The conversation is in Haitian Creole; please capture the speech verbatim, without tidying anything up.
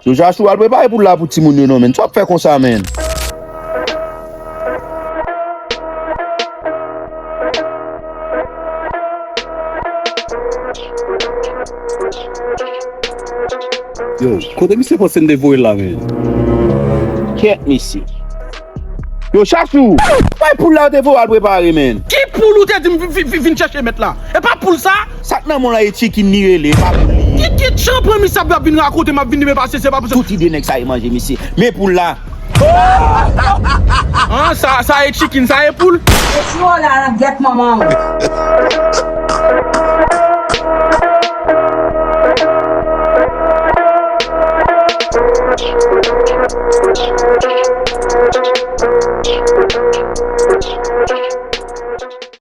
Yo, Chachou, al prepare poul la pou timoun yo non, menn. Sa w ap fè konsa, menn? Yo, kote misye panse m te voye l la, menn? Kèt, mesye. Yo, Chachou! Bay poul la yo te voye al prepare, menn. Ki poul ou te di m vi- vi- vin chèche mèt la? E pa poul sa? Sa k nan men w la e chicken li rele, e pa poul li ye. Ki ki chan pran misye ap vin rakonte m ap vin demen pase se pa pou sa. Tout ide nèg sa e manje, mesye. Men poul la. Ah, sa, sa e chicken, sa e poul? E si w la nan gèt manman w.